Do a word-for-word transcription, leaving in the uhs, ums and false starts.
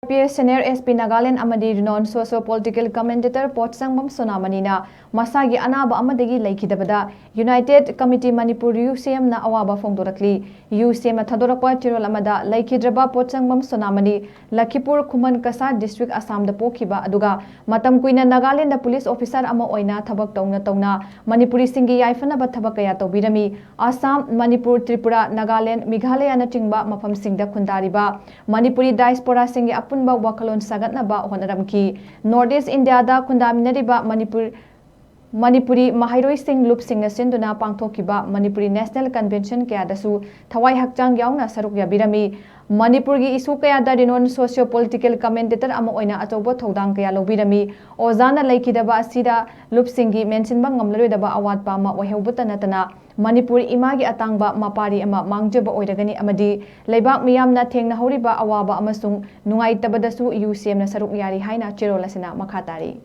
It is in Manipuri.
P S senior S P Nagaland ꯑꯃꯗꯤ renowned socio political commentator ꯄꯣꯠꯁꯪꯕꯝ ꯁꯣꯅꯥꯃꯅꯤꯅ ꯃꯁꯥꯒꯤ ꯑꯅꯥꯕ ꯑꯃꯗꯒꯤ ꯂꯩꯈꯤꯗꯕꯗ United Committee Manipur, U C M ꯅ ꯑꯋꯥꯕ ꯐꯣꯡꯗꯣꯔꯛꯂꯤ꯫ U C M ꯅ ꯊꯥꯗꯣꯔꯛꯄ ꯆꯦꯔꯣꯜ ꯑꯃꯗ, ꯂꯩꯈꯤꯗ꯭ꯔꯕ ꯄꯣꯠꯁꯪꯕꯝ ꯁꯣꯅꯥꯃꯅꯤ ꯂꯈꯤꯄꯨꯔ ꯈꯨꯃꯟ ꯀꯁꯥꯔ district, ꯑꯁꯥꯝꯗ ꯄꯣꯛꯈꯤꯕ ꯑꯗꯨꯒ ꯃꯇꯝ ꯀꯨꯏꯅ ꯅꯥꯒꯥꯂꯦꯟꯗ police officer ꯑꯃ ꯑꯣꯏꯅ ꯊꯕꯛ ꯇꯧꯅ ꯇꯧꯅ ꯃꯅꯤꯄꯨꯔꯤꯁꯤꯡꯒꯤ ꯌꯥꯏꯐꯅꯕ ꯊꯕꯛ ꯀꯌꯥ ꯇꯧꯕꯤꯔꯝꯃꯤ꯫ ꯑꯁꯥꯝ, ꯃꯅꯤꯄꯨꯔ, ꯇ꯭ꯔꯤꯄꯨꯔꯥ, ꯅꯥꯒꯥꯂꯦꯟ, ꯃꯦꯘꯥꯂꯌꯅꯆꯤꯡꯕ ꯃꯐꯝꯁꯤꯡꯗ ꯈꯨꯟꯗꯥꯔꯤꯕ ꯃꯅꯤꯄꯨꯔꯤ diasporaꯁꯤꯡꯒꯤ ꯑꯄꯨꯟꯕ ꯋꯥꯈꯜꯂꯣꯟ ꯁꯥꯒꯠꯅꯕ ꯍꯣꯠꯅꯔꯝꯈꯤ꯫ North East Indiaꯗ ꯈꯨꯟꯗꯥꯃꯤꯟꯅꯔꯤꯕ ꯃꯅꯤꯄꯨꯔ, ꯃꯅꯤꯄꯨꯔꯤ ꯃꯍꯩꯔꯣꯏꯁꯤꯡ ꯂꯨꯞꯁꯤꯡꯅ ꯁꯤꯟꯗꯨꯅ ꯄꯥꯡꯊꯣꯛꯈꯤꯕ ꯃꯅꯤꯄꯨꯔꯤ national convention ꯀꯌꯥꯗꯁꯨ ꯊꯋꯥꯏ ꯍꯛꯆꯥꯡ ꯌꯥꯎꯅ ꯁꯔꯨꯛ ꯌꯥꯕꯤꯔꯝꯃꯤ꯫ ꯃꯅꯤꯄꯨꯔꯒꯤ issue ꯀꯌꯥꯗ renowned socio political commentator ꯑꯃ ꯑꯣꯏꯅ ꯑꯆꯧꯕ ꯊꯧꯗꯥꯡ ꯀꯌꯥ ꯂꯧꯕꯤꯔꯝꯃꯤ꯫ ꯑꯣꯖꯥꯅ ꯂꯩꯈꯤꯗꯕ ꯑꯁꯤꯗ ꯂꯨꯞꯁꯤꯡꯒꯤ ꯃꯦꯟꯁꯤꯟꯕ ꯉꯝꯂꯔꯣꯏꯗꯕ ꯑꯋꯥꯠꯄ ꯑꯃ ꯑꯣꯏꯍꯧꯕꯇ ꯅꯠꯇꯅ, ꯃꯅꯤꯄꯨꯔ ꯏꯃꯥꯒꯤ ꯑꯇꯥꯡꯕ ꯃꯄꯥꯔꯤ ꯑꯃ ꯃꯥꯡꯖꯕ ꯑꯣꯏꯔꯒꯅꯤ ꯑꯃꯗꯤ ꯂꯩꯕꯥꯛ ꯃꯤꯌꯥꯝꯅ ꯊꯦꯡꯅꯍꯧꯔꯤꯕ ꯑꯋꯥꯕ ꯑꯃꯁꯨꯡ ꯅꯨꯡꯉꯥꯏꯇꯕꯗꯁꯨ U C M ꯅ ꯁꯔꯨꯛ ꯌꯥꯔꯤ ꯍꯥꯏꯅ ꯆꯦꯔꯣꯜ ꯑꯁꯤꯅ ꯃꯈꯥ ꯇꯥꯔꯤ꯫